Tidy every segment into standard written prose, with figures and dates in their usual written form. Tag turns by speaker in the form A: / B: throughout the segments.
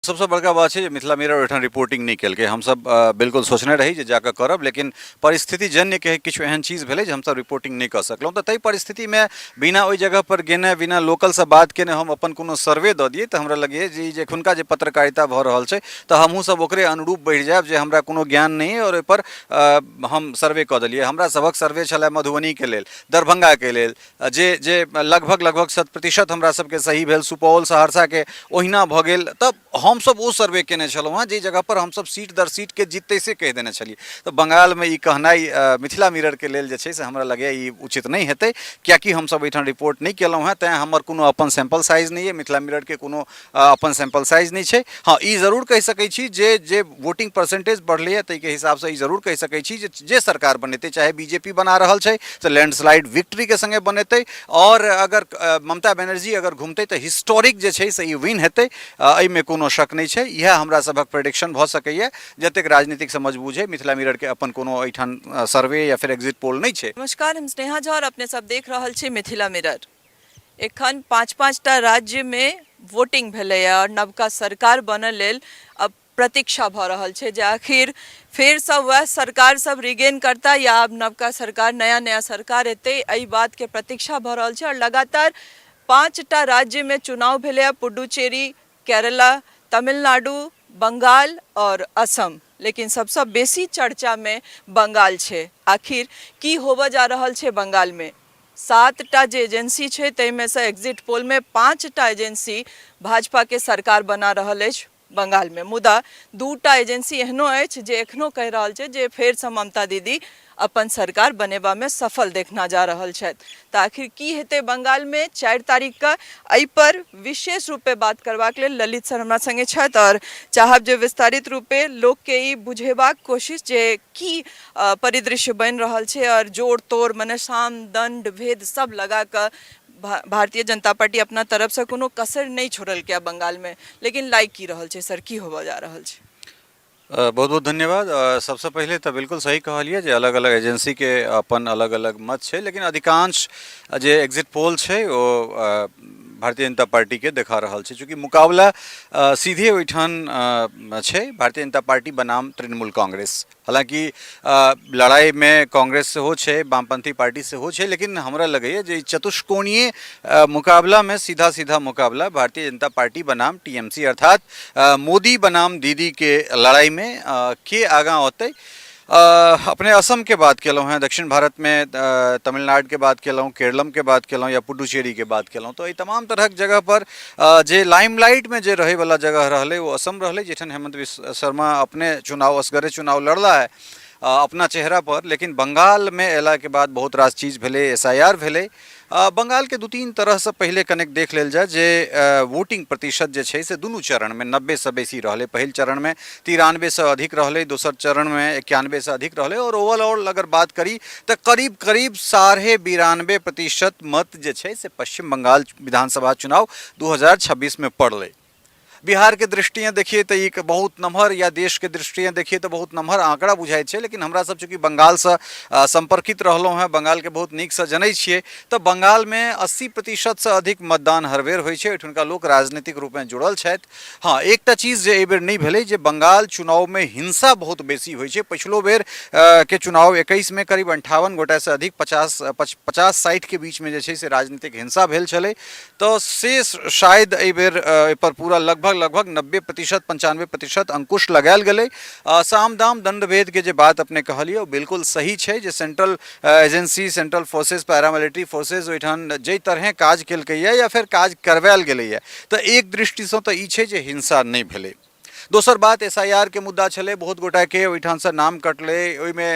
A: सबसँ बड़का बात छै जे मिथिला मिरर ओहिठाम रिपोर्टिंग नहि केलकै। हमसब बिल्कुल सोचने रही जे जाकऽ करब, लेकिन परिस्थितिजन्य के किछु एहन चीज भेलै जे हमसब रिपोर्टिंग नहि कऽ सकलहुँ। तऽ ताहि परिस्थितिमे बिना ओहि जगहपर गेने, बिना लोकलसँ बात केने हम अपन कोनो सर्वे दऽ दियै, तऽ हमरा लगैए जे ई जे एखुनका जे पत्रकारिता भऽ रहल छै, तऽ हमहूँसब ओकरे अनुरूप बढ़ि जायब जे हमरा कोनो ज्ञान नहि अइ आओर ओहिपर हम सर्वे कऽ देलियै। हमरा सभक सर्वे छलए मधुबनीके लेल, दरभंगाके लेल, जे जे लगभग लगभग 100% हमरा सबके सही भेल। सुपौल, सहरसाके ओहिना भऽ गेल। तऽ हमसब ओ सर्वे केने छलहुँ हेँ जाहि जगहपर हमसब सीट दर सीटके जीततै से कहि देने छलियै। तऽ बंगालमे ई कहनाइ मिथिला मिररके लेल जे छै से हमरा लगैए ई उचित नहि हेतै, किएकि हमसब एहिठाम रिपोर्ट नहि केलहुँ हेँ, तैँ हमर कोनो अपन सैम्पल साइज नहि अइ, मिथिला मिररके कोनो अपन सैम्पल साइज नहि छै। हँ, ई जरूर कहि सकै छी जे जे वोटिंग परसेंटेज बढ़लैए ताहिके हिसाबसँ ई जरूर कहि सकै छी जे जे सरकार बनेतै, चाहे बीजेपी बना रहल छै तऽ लैंडस्लाइड विक्ट्रीके सङ्गे बनेतै, आओर अगर ममता बनर्जी अगर घुमतै तऽ हिस्टोरिक जे छै से ई विन हेतै, एहिमे कोनो शक नहि छै। इएह हमरा सभक प्रेडिक्शन भऽ सकैए जतेक राजनीतिक समझ बूझ अइ। मिथिला मिररके अपन कोनो एहिठाम सर्वे या फेर एक्जिट पोल नहि छै।
B: नमस्कार, हम स्नेहा झा और अपने सब देख रहल छी मिथिला मिरर। एखन पाँच पाँचटा राज्यमे वोटिंग भेलैए आओर नवका सरकार बनऽ लेल अब प्रतीक्षा भऽ रहल छै जे आखिर फेरसँ वएह सरकार सब रिगेन करता या आब नवका सरकार, नया नया सरकार एतै, एहि बातके प्रतीक्षा भऽ रहल छै। आओर लगातार पाँचटा राज्यमे चुनाव भेलैए, पुडुचेरी, केरला, तमिलनाडु, बंगाल आओर असम। लेकिन सबसँ बेसी चर्चामे बंगाल छै। आखिर की होबऽ जा रहल छै बंगालमे? 7टा जे एजेंसी छै ताहिमे सँ एग्जिट पोलमे 5टा एजेंसी भाजपाके सरकार बना रहल अछि बंगालमे, मुदा 2टा एजेंसी एहनो अछि जे एखनो कहि रहल छै जे फेरसँ ममता दीदी अपन सरकार बनेबामे सफल देखना जा रहल छथि। तऽ आखिर की हेतै बंगालमे 4 तारीखके, एहिपर विशेष रूपे बात करबाक लेल ललित सर हमरा सङ्गे छथि आओर चाहब जे विस्तारित रूपे लोकके ई बुझेबाक कोशिश जे की परिदृश्य बनि रहल छै आओर जोड़ तोड़ मने साम दण्ड भेद सब लगा कऽ भारतीय जनता पार्टी अपना तरफसँ कोनो कसरि नहि छोड़लकै बंगालमे, लेकिन लागि की रहल छै सर, की होबऽ जा रहल छै?
A: बहुत बहुत धन्यवाद। सबसँ पहिले तऽ बिल्कुल सही कहलियै जे अलग अलग एजेंसीके अपन अलग अलग मत छै, लेकिन अधिकांश जे एग्जिट पोल छै ओ भारतीय जनता पार्टीके देखा रहल छै। चूँकि मुकाबला सीधे ओहिठाम छै भारतीय जनता पार्टी बनाम तृणमूल कांग्रेस। हालाँकि लड़ाइमे कांग्रेस सेहो छै, वामपंथी पार्टी सेहो छै, लेकिन हमरा लगैए जे ई चतुष्कोणीय मुकाबलामे सीधा सीधा मुकाबला भारतीय जनता पार्टी बनाम टीएमसी, अर्थात मोदी बनाम दीदीके लड़ाइमे के आगाँ औतै। अपने असमके बात केलहुँ हेँ, दक्षिण भारतमे तमिलनाडुके बात केलहुँ, केरलमके बात केलहुँ या पुडुचेरीके बात केलहुँ, तऽ एहि तमाम तरहक जगहपर जे लाइमलाइटमे जे रहैवला जगह रहलै ओ असम रहलै, जाहिठाम हेमंत बिश्व शर्मा अपने चुनाव असगरे चुनाव लड़ला है अपना चेहरापर। लेकिन बंगालमे अयलाके बाद बहुत रास चीज भेलै, एस I R भेलै। बंगालके 2-3 तरहसँ पहिले कनेक देख लेल जाय जे वोटिंग प्रतिशत जे छै से दुनू चरणमे 90सँ बेसी रहलै। पहिल चरणमे 93सँ अधिक रहलै, दोसर चरणमे 91सँ अधिक रहलै, आओर ओवरऑल अगर बात करी तऽ करीब करीब 92.5% मत जे छै से पश्चिम बंगाल विधानसभा चुनाव 2026मे पड़लै। बिहारके दृष्टिए देखिए तऽ ई बहुत नमहर या देशके दृष्टिए देखिए तऽ बहुत नमहर आंकड़ा बुझाइत छै, लेकिन हमरा सब चूँकि बंगालसँ सम्पर्कित रहलहुँ हेँ, बंगालके बहुत नीकसँ जनै छियै, तऽ बंगालमे 80%सँ अधिक मतदान हर बेर होइ छै। ओहिठुनका लोक राजनीतिक रूपमे जुड़ल छथि। हँ, एकटा चीज जे एहिबेर नहि भेलै जे बंगाल चुनावमे हिंसा बहुत बेसी होइ छै। पछिलो बेर के चुनाव 21मे करीब 58 गोटासँ अधिक 50-60के बीचमे जे छै से राजनीतिक हिंसा भेल छलै, तऽ से शायद एहिबेर एहिपर पूरा लगभग लगभग 90%, 95% अंकुश लगायल गेलै। साम दाम दंड भेदके जे बात अपने कहलियै ओ बिल्कुल सही छै जे central agency, central forces, paramilitary forces ओहिठाम जाहि तरहें काज केलकैए या फेर काज करवायल गेलैए, तऽ एक दृष्टिसँ तऽ ई छै जे हिंसा नहि भेलै। दोसर बात एस I R के मुद्दा छलै, बहुत गोटाके ओहिठामसँ नाम कटलै, ओहिमे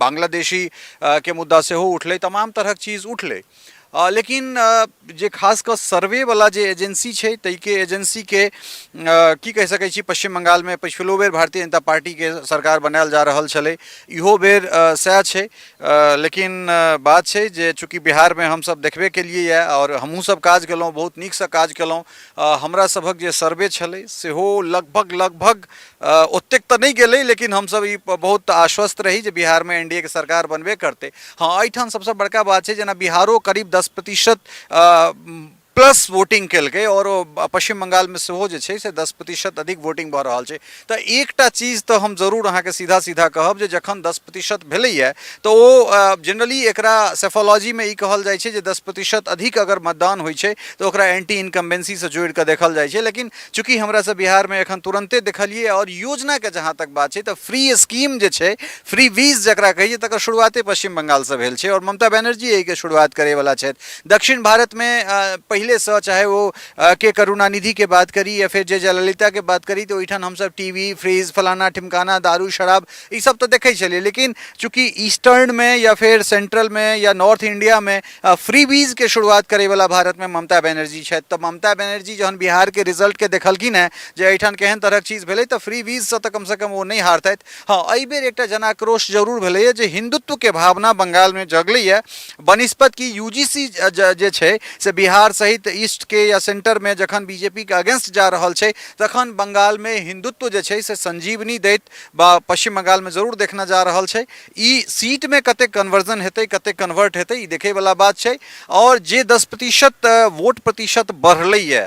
A: बांग्लादेशी के मुद्दा सेहो उठलै, तमाम तरहक चीज उठलै। लेकिन जे खास कऽ सर्वेवला जे एजेंसी छै ताहिके एजेंसीके की कहि सकै छी, पश्चिम बंगालमे पछिलो बेर भारतीय जनता पार्टीके सरकार बनायल जा रहल छलै, इहो बेर सएह छै। लेकिन बात छै जे चूँकि बिहारमे हमसभ देखबे केलियै यऽ आओर हमहूँसभ काज केलहुँ, बहुत नीकसँ काज केलहुँ। हमरा सभक जे सर्वे छलै सेहो लगभग लगभग ओतेक तऽ नहि गेलै, लेकिन हमसभ ई बहुत आश्वस्त रही जे बिहारमे एन डी ए के सरकार बनबे करतै। हँ, एहिठाम सबसँ बड़का बात छै जेना बिहारो करीब 10% प्लस वोटिंग केलकै आओर ओ पश्चिम बंगालमे सेहो जे छै से 10% अधिक वोटिंग भऽ रहल छै। तऽ एकटा चीज तऽ हम जरूर अहाँके सीधा सीधा कहब जे जखन 10% भेलैए तऽ ओ जनरली एकरा सेफोलॉजीमे ई कहल जाइ छै जे 10% अधिक अगर मतदान होइ छै तऽ ओकरा एंटी इनकम्बेंसीसँ जोड़ि कऽ देखल जाइ छै। लेकिन चूँकि हमरा सब बिहारमे एखन तुरन्ते देखलियै, आओर योजनाके जहाँ तक बात छै तऽ फ्री स्कीम जे छै, फ्री वीज जकरा कहै छै, तकर शुरुआते पश्चिम बंगालसँ भेल छै आओर ममता बनर्जी एहिके शुरुआत करैवला छथि। दक्षिण भारतमे पहिलेसँ चाहे ओ के करुणानिधिके बात करी या फेर जे जयललिताके बात करी, तऽ ओहिठाम हमसब टी वी, फ्रिज, फलाना ढिमकाना, दारू शराब ई सब तऽ देखै छलियै। लेकिन चूँकि ईस्टर्नमे या फेर सेंट्रलमे या नॉर्थ इंडियामे फ्री वीजके शुरुआत करैवला भारतमे ममता बनर्जी छथि, तऽ ममता बनर्जी जहन बिहारके रिजल्टके देखलखिन हेँ जे एहिठाम केहन तरहक चीज भेलै, तऽ फ्री वीजसँ तऽ कमसँ कम ओ नहि हारतथि। हँ, एहिबेर एकटा जनाक्रोश जरूर भेलैए जे हिन्दुत्वके भावना बंगालमे जगलैए, बनिस्पत कि यू जी सी जे छै से बिहार सहित ईस्टके या सेंटरमे जखन बी जे पी के अगेंस्ट जा रहल छै, तखन बंगालमे हिन्दुत्व जे छै से संजीवनी दैत बा पश्चिम बंगालमे जरूर देखना जा रहल छै। ई सीटमे कतेक कन्वर्जन हेतै, कतेक कन्वर्ट हेतै, ई देखैवला बात छै। आओर जे 10% वोट प्रतिशत बढ़लैए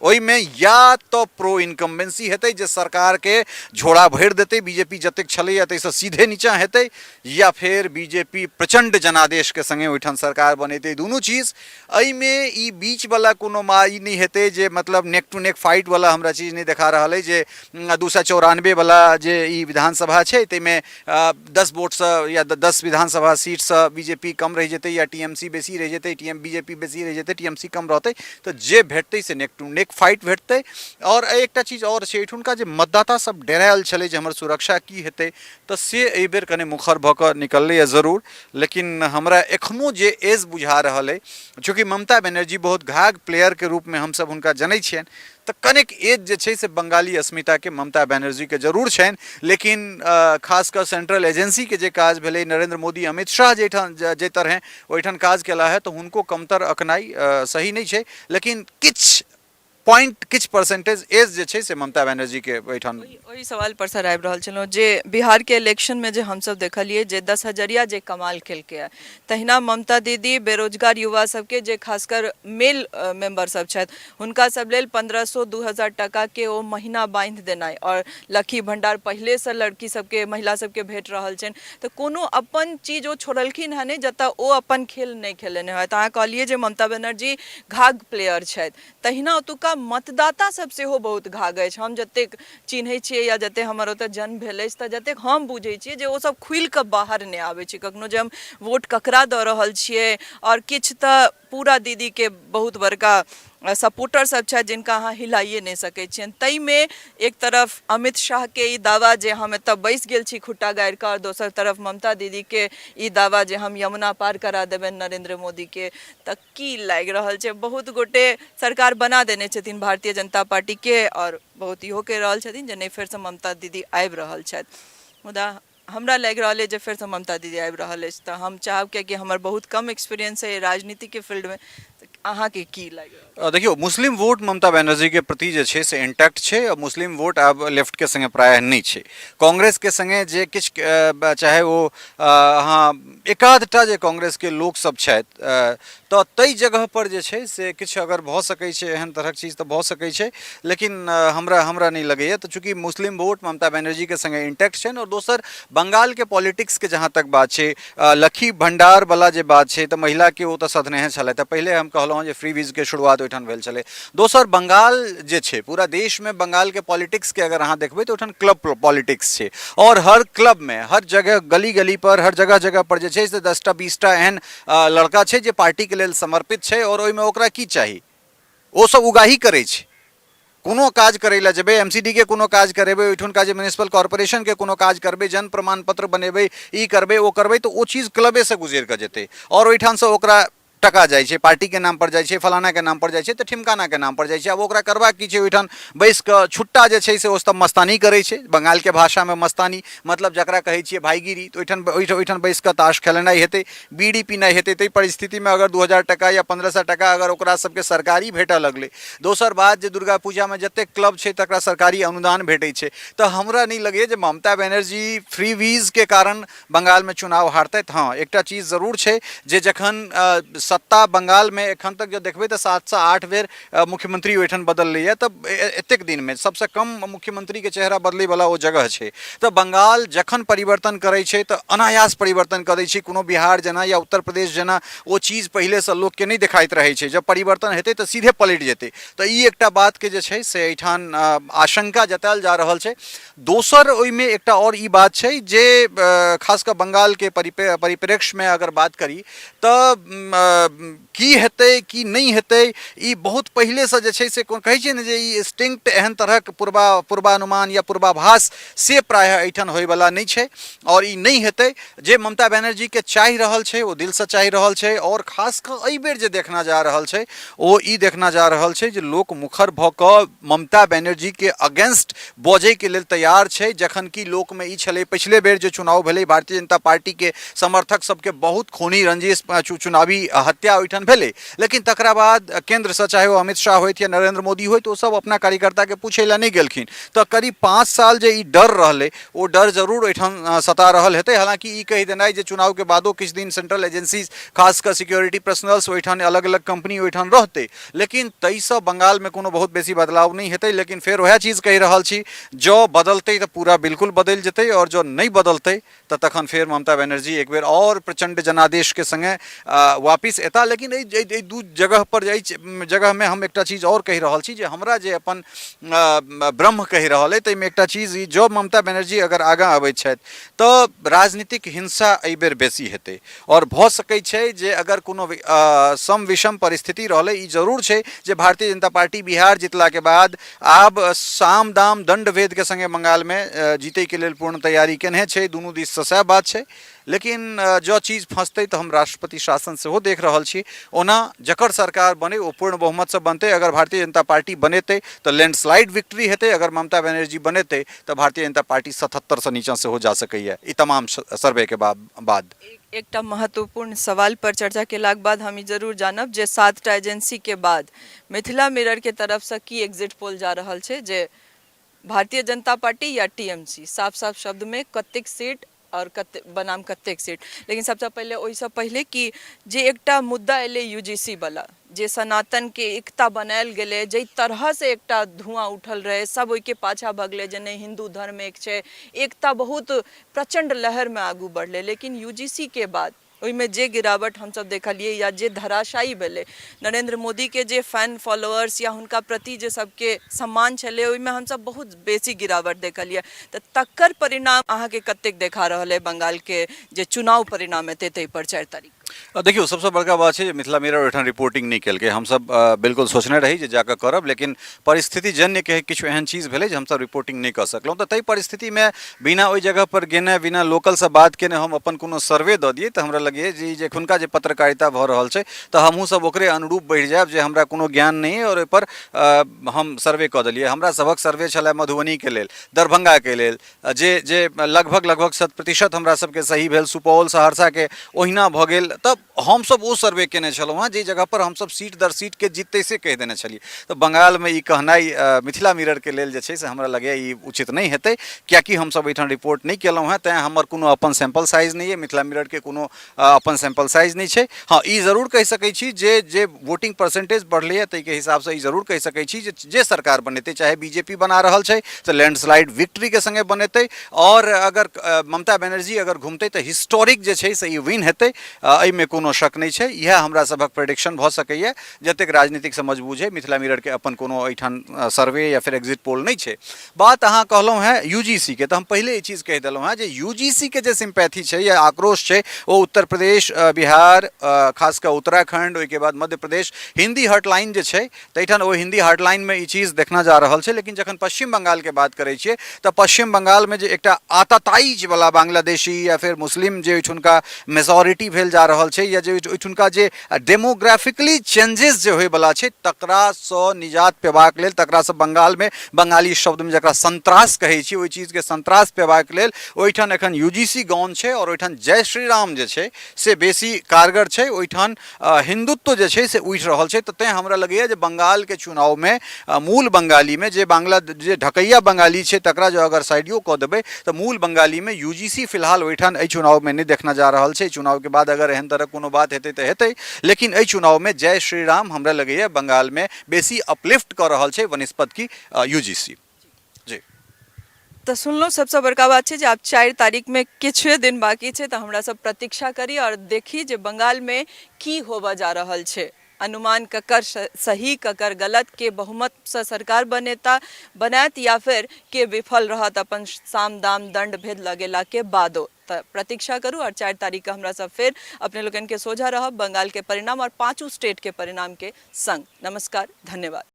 A: ओहिमे या तऽ प्रो इनकम्बेंसी हेतै जे सरकारके झोड़ा भरि देतै, बीजेपी जतेक छलैए ताहिसँ सीधे नीचाँ हेतै, या फेर बीजेपी प्रचण्ड जनादेशके सङ्गे ओहिठाम सरकार बनेतै। दुनू चीज एहिमे ई बीचवला कोनो मा ई नहि हेतै जे मतलब नेक टू नेक फाइटवला हमरा चीज नहि देखा रहल अइ जे 294वला जे ई विधानसभा छै ताहिमे 10 वोटसँ या 10 विधानसभा सीटसँ बी जे पी कम रहि जेतै या टी एम सी बेसी रहि जेतै, T M B J P बेसी रहि जेतै, टी एम सी कम रहतै। तऽ जे भेटतै से नेक टू नेक फाइट भेटतै। आओर एकटा चीज आओर छै, एहिठुनका जे मतदाता सब डेरायल छलै जे हमर सुरक्षा की हेतै, तऽ से एहिबेर कने मुखर भऽ कऽ निकललैए जरूर। लेकिन हमरा एखनो जे एज बुझा रहल अइ, चूँकि ममता बनर्जी बहुत घाघ प्लेयरके रूपमे हमसब हुनका जनै छियनि, तऽ कनेक एज जे छै से बंगाली अस्मिताके ममता बनर्जीके जरूर छनि। लेकिन खास कऽ सेंट्रल एजेंसीके जे काज भेलै, नरेंद्र मोदी, अमित शाह जाहिठाम जाहि तरहें ओहिठाम काज केला है, तऽ हुनको कमतर अकनाइ सही नहि छै। लेकिन किछु पॉइंट, किछु परसेंटेज एज जे छै से ममता बनर्जीके ओहिठाम। ओहि
B: सवाल पर सर आबि रहल छलहुँ जे बिहारके इलेक्शनमे जे हमसभ देखलियै जे 10 हजरिया जे कमाल केलकै हँ, तहिना ममता दीदी बेरोजगार युवा सबके, जे खासकर मेल मेंबर सब छथि, हुनका सब लेल 1500, 2000 टाकाके ओ महीना बान्हि देनाइ आओर लक्ष्मी भण्डार पहिलेसँ लड़की सबके, महिला सबके भेट रहल छनि, तऽ कोनो अपन चीज ओ छोड़लखिन हँ नहि जतऽ ओ अपन खेल नहि खेलेने होथि। अहाँ कहलियै जे ममता बनर्जी घाघ प्लेयर छथि, तहिना ओतुका मतदाता सब सेहो बहुत घाघ अछि। हम जतेक चिन्है छियै या जतेक हमर ओतऽ जन्म भेल अछि, तऽ जतेक हम बुझै छियै जे ओसब खुलि कऽ बाहर नहि आबै छै कखनो जे हम वोट ककरा दऽ रहल छियै। आओर किछु तऽ पूरा दीदीके बहुत बड़का सपोर्टर सब छथि जिनका अहाँ हिलाइए नहि सकै छियनि। ताहिमे एक तरफ अमित शाहके ई दावा जे हम एतऽ बैस गेल छी खुट्टा गाड़ि कऽ, आओर दोसर तरफ ममता दीदीके ई दावा जे हम यमुना पार करा देबनि नरेंद्र मोदीके, तऽ की लागि रहल छै? बहुत गोटे सरकार बना देने छथिन भारतीय जनता पार्टीके आओर बहुत इहो कहि रहल छथिन जे नहि, फेरसँ ममता दीदी आबि रहल छथि। मुदा हमरा लागि रहल अछि जे फेरसँ ममता दीदी आबि रहल अछि, तऽ हम चाहब, कियाकि हमर बहुत कम एक्सपीरियंस अइ राजनीतिके फील्डमे, तऽ अहाँके की लागि रहल?
A: देखियौ, मुस्लिम वोट ममता बनर्जीके प्रति जे छै से इंटैक्ट छै आ मुस्लिम वोट आब लेफ्टके सङ्गे प्रायः नहि छै। कांग्रेसके सङ्गे जे किछु, चाहे ओ अहाँ एकाधटा जे कांग्रेसके लोकसभ छथि, तऽ ताहि जगहपर जे छै से किछु अगर भऽ सकै छै एहन तरहक चीज तऽ भऽ सकै छै, लेकिन हमरा हमरा नहि लगैए। तऽ चूँकि मुस्लिम वोट ममता बनर्जीके सङ्गे इंटैक्ट छनि, आओर दोसर बंगालके पॉलिटिक्सके जहाँ तक बात छै, लक्ष्मी भण्डारवला जे बात छै, तऽ महिलाके ओ तऽ सधनेहे छलथि। तऽ पहिले हम कहलहुँ जे फ्री वीजके शुरुआत ओहिठाम भेल छलै। दोसर बंगाल जे छै, पूरा देशमे बंगालके पॉलिटिक्सके अगर अहाँ देखबै तऽ ओहिठाम क्लब पॉलिटिक्स छै आओर हर क्लबमे, हर जगह, गली गली पर, हर जगह जगह पर जे छै से 10टा 20टा एहन लड़का छै जे पार्टीके लेल समर्पित छै। आओर ओहिमे ओकरा की चाही, ओ सब उगाही करै छै। कोनो काज करै लए जेबै, एम सी डी के कोनो काज करेबै, ओहिठुनका जे म्यूनिसिपल कॉर्पोरेशनके कोनो काज करबै, जन्म प्रमाण पत्र बनेबै, ई करबै, ओ करबै, तऽ ओ चीज क्लबेसँ गुजरि कऽ जेतै आओर ओहिठामसँ ओकरा टका जाइ छै, पार्टीके नाम पर जाइ छै, फलानाके नाम पर जाइ छै, तऽ ठिमकानाके नाम पर जाइ छै। आब ओकरा करबाक की छै? ओहिठाम बैस कऽ छुट्टा जे छै से ओ सब मस्तानी करै छै। बंगालके भाषामे मस्तानी मतलब जकरा कहै छियै भाइगिरी। तऽ ओहिठाम ओहिठाम बैस कऽ ताश खेलेनाइ हेतै, बीड़ी पीनाइ हेतै। ताहि परिस्थितिमे अगर 2000 टका या 1500 टका अगर ओकरा सबके सरकारी भेटऽ लगलै, दोसर बात जे दुर्गा पूजामे जतेक क्लब छै तकरा सरकारी अनुदान भेटै छै, तऽ हमरा नहि लगैए जे ममता बनर्जी फ्री वीजके कारण बंगालमे चुनाव हारतथि। हँ, एकटा चीज जरूर छै जे जखन सत्ता बंगालमे एखन तक जँ देखबै तऽ 7सँ 8 बेर मुख्यमंत्री ओहिठाम बदललैए। तऽ एतेक दिनमे सबसँ कम मुख्यमंत्रीके चेहरा बदलैवला ओ जगह छै। तऽ बंगाल जखन परिवर्तन करै छै तऽ अनायास परिवर्तन कऽ दै छै। कोनो बिहार जेना या उत्तर प्रदेश जेना ओ चीज पहिलेसँ लोकके नहि देखाइत रहै छै। जब परिवर्तन हेतै तऽ सीधे पलटि जेतै। तऽ ई एकटा बातके जे छै से एहिठाम आशंका जतायल जा रहल छै। दोसर ओहिमे एकटा आओर ई बात छै जे खास कऽ बंगालके परिप्रेक्ष्यमे अगर बात करी तऽ की हेतै की नहि हेतै, ई बहुत पहिलेसँ जे छै से कहै छियै ने जे ई इंस्टिंक्ट एहन तरहक पूर्वानुमान या पूर्वाभास से प्रायः एहिठाम होइवला नहि छै आओर ई नहि हेतै। जे ममता बनर्जीके चाहि रहल छै ओ दिलसँ चाहि रहल छै। आओर खास कऽ एहिबेर जे देखना जा रहल छै ओ ई देखना जा रहल छै जे लोक मुखर भऽ कऽ ममता बनर्जीके अगेंस्ट बजैके लेल तैयार छै। जखन कि लोकमे ई छलै पछिले बेर जे चुनाव भेलै, भारतीय जनता पार्टीके समर्थक सबके बहुत खूनी रंजिश चुनावी हत्या ओहिठाम भेलै, लेकिन तकरा बाद केन्द्रसँ चाहे ओ अमित शाह होथि या नरेंद्र मोदी होथि, ओ सब अपना कार्यकर्ताके पूछै लए नहि गेलखिन। तऽ करीब 5 साल जे ई डर रहलै ओ डर जरूर ओहिठाम सता रहल हेतै। हालाँकि ई कहि देनाइ जे चुनावके बादो किछु दिन सेंट्रल एजेंसीज खास कऽ सिक्योरिटी पर्सनल्स ओहिठाम अलग अलग कंपनी ओहिठाम रहतै, लेकिन ताहिसँ बंगालमे कोनो बहुत बेसी बदलाव नहि हेतै। लेकिन फेर वएह चीज कहि रहल छी, जँ बदलतै तऽ पूरा बिल्कुल बदलि जेतै आओर जँ नहि बदलतै तऽ तखन फेर ममता बनर्जी एक बेर आओर प्रचण्ड जनादेशके सङ्गे वापिस एता। लेकिन एहि दू जगह पर, एहि जगहमे हम एकटा चीज आओर कहि रहल छी जे हमरा जे अपन ब्रह्म कहि रहल अइ ताहिमे एकटा चीज ई, जँ ममता बनर्जी अगर आगाँ अबैत छथि तऽ राजनीतिक हिंसा एहिबेर बेसी हेतै आओर भऽ सकै छै जे अगर कोनो सम विषम परिस्थिति रहलै, ई जरूर छै जे भारतीय जनता पार्टी बिहार जितलाके बाद आब साम दाम दण्ड भेदके सङ्गे बंगालमे जीतैके लेल पूर्ण तैयारी केने छै, दुनू दिससँ सएह बात छै। लेकिन जँ चीज फँसतै तऽ हम राष्ट्रपति शासन सेहो देख रहल छी। ओना जकर सरकार बनै ओ पूर्ण बहुमतसँ बनतै। अगर भारतीय जनता पार्टी बनेतै तऽ लैंडस्लाइड विक्ट्री हेतै, अगर ममता बनर्जी बनेतै तऽ भारतीय जनता पार्टी 77सँ नीचाँ सेहो जा सकैए, ई तमाम सर्वेके बाद।
B: एकटा महत्वपूर्ण सवाल पर चर्चा केलाक बाद हम ई जरूर जानब जे 7टा एजेंसी के बाद मिथिला मिरर के तरफसँ की एग्जिट पोल जा रहल छै जे भारतीय जनता पार्टी या टीएमसी, साफ साफ शब्दमे कतेक सीट आओर कते बनाम कतेक सीट। लेकिन सबसँ पहिले ओहिसँ पहिले कि जे एकटा मुद्दा एलै यूजीसी वाला, जे सनातनके एकता बनायल गेलै, जाहि तरहसँ एकटा धुआँ उठल रहै, सब ओहिके पाछाँ भगलै जे नहि हिन्दू धर्म एक छै, एकता बहुत प्रचण्ड लहरमे आगू बढ़लै। लेकिन यूजीसी के बाद ओहिमे जे गिरावट हमसब देखलियै या जे धराशायी भेलै, नरेन्द्र मोदीके जे फैन फॉलोअर्स या हुनका प्रति जे सबके सम्मान छलै ओहिमे हमसब बहुत बेसी गिरावट देखलियै। तऽ तकर परिणाम अहाँके कतेक देखा रहल अइ बंगालके जे चुनाव परिणाम एतै ताहि पर 4 तारीख?
A: देखियौ, सबसँ बड़का बात छै जे मिथिला मिरर ओहिठाम रिपोर्टिंग नहि केलकै। हमसब बिल्कुल सोचने रही जे जाकऽ करब, लेकिन परिस्थितिजन्य के किछु एहन चीज भेलै जे हमसब रिपोर्टिंग नहि कऽ सकलहुँ। तऽ ताहि परिस्थितिमे बिना ओहि जगहपर गेने, बिना लोकलसँ बात केने हम अपन कोनो सर्वे दऽ दियै तऽ हमरा लगैए जे ई जे एखुनका जे पत्रकारिता भऽ रहल छै तऽ हमहूँसब ओकरे अनुरूप बढ़ि जायब जे हमरा कोनो ज्ञान नहि अइ आओर ओहिपर हम सर्वे कऽ देलियै। हमरा सभक सर्वे छलए मधुबनीके लेल, दरभंगाके लेल, जे जे लगभग लगभग 100% हमरा सबके सही भेल। सुपौल सहरसाके ओहिना भऽ गेल। तऽ हमसब ओ सर्वे केने छलहुँ हेँ जाहि जगहपर हमसब सीट दर सीटके जीततै से कहि देने छलियै। तऽ बंगालमे ई कहनाइ मिथिला मिररके लेल जे छै से हमरा लगैए ई उचित नहि हेतै, किएकि हमसब एहिठाम रिपोर्ट नहि केलहुँ हेँ, तैँ हमर कोनो अपन सैम्पल साइज नहि अइ, मिथिला मिररके कोनो अपन सैम्पल साइज नहि छै। हँ, ई जरूर कहि सकै छी जे जे वोटिंग परसेंटेज बढ़लैए ताहिके हिसाबसँ ई जरूर कहि सकै छी जे जे सरकार बनेतै, चाहे बी जे पी बना रहल छै तऽ लैंडस्लाइड विक्ट्रीके सङ्गे बनेतै, आओर अगर ममता बनर्जी अगर घुमतै तऽ हिस्टोरिक जे छै से ई विन हेतै, एहिमे कोनो शक नहि छै। इएह हमरा सभक प्रेडिक्शन भऽ सकैए जतेक राजनीतिक समझ बूझ अइ। मिथिला मिररके अपन कोनो एहिठाम सर्वे या फेर एक्जिट पोल नहि छै। बात अहाँ कहलहुँ हेँ यू जी सी के, तऽ हम पहिले ई चीज कहि देलहुँ हेँ जे यू जी सी के जे सिम्पैथी छै या आक्रोश छै ओ उत्तर प्रदेश, बिहार, खास कऽ उत्तराखण्ड, ओहिके बाद मध्य प्रदेश, हिन्दी हॉटलाइन जे छै ताहिठाम ओ हिन्दी हॉटलाइनमे ई चीज देखना जा रहल छै। लेकिन जखन पश्चिम बंगालके बात करै छियै तऽ पश्चिम बंगालमे जे एकटा आतताइजवला बांग्लादेशी या फेर मुस्लिम जे ओहिठुनका मेजोरिटी भेल जा रहल छै या जे ओहिठुनका जे डेमोग्राफिकली चेंजेस जे होइवला छै तकरासँ निजात पेबाक लेल, तकरासँ बंगालमे बंगाली शब्दमे जकरा संत्रास कहै छी ओहि चीजके संत्रास पेबाक लेल ओहिठाम एखन यू जी सी गॉन छै आओर ओहिठाम जय श्री राम जे छै से बेसी कारगर छै, ओहिठाम हिन्दुत्व जे छै से उठि रहल छै। तऽ तैँ हमरा लगैए जे बंगालके चुनावमे मूल बंगालीमे जे बांग्ला जे ढकैया बंगाली छै तकरा जँ अगर साइडियो कऽ देबै तऽ मूल बंगालीमे यू जी सी फिलहाल ओहिठाम एहि चुनावमे नहि देखना जा रहल छै। चुनावके बाद अगर एहन एहन तरहक कोनो बात हेतै तऽ हेतै, लेकिन एहि चुनावमे जय श्री राम हमरा लगैए बंगालमे बेसी अपलिफ्ट कऽ रहल छै वनिस्पत की यूजीसी। जी।
B: तऽ सुनलहुँ, सबसँ बड़का बात छै जे आब 4 तारीखमे किछुए दिन बाँकी छै, तऽ हमरा सब प्रतीक्षा करी आओर देखी जे बंगालमे की होबऽ जा रहल छै। अनुमान ककर सही, ककर गलत, के बहुमतसँ सरकार बनेता बनायत या फिर के विफल रहत अपन साम दाम दंड भेद लगेलाके बादो। तऽ प्रतीक्षा करू आओर 4 तारीखके हमरा सब फेर अपने लोकनिके सोझा रहब बंगालके परिणाम आओर पाँचों स्टेटके परिणामके संग। नमस्कार, धन्यवाद।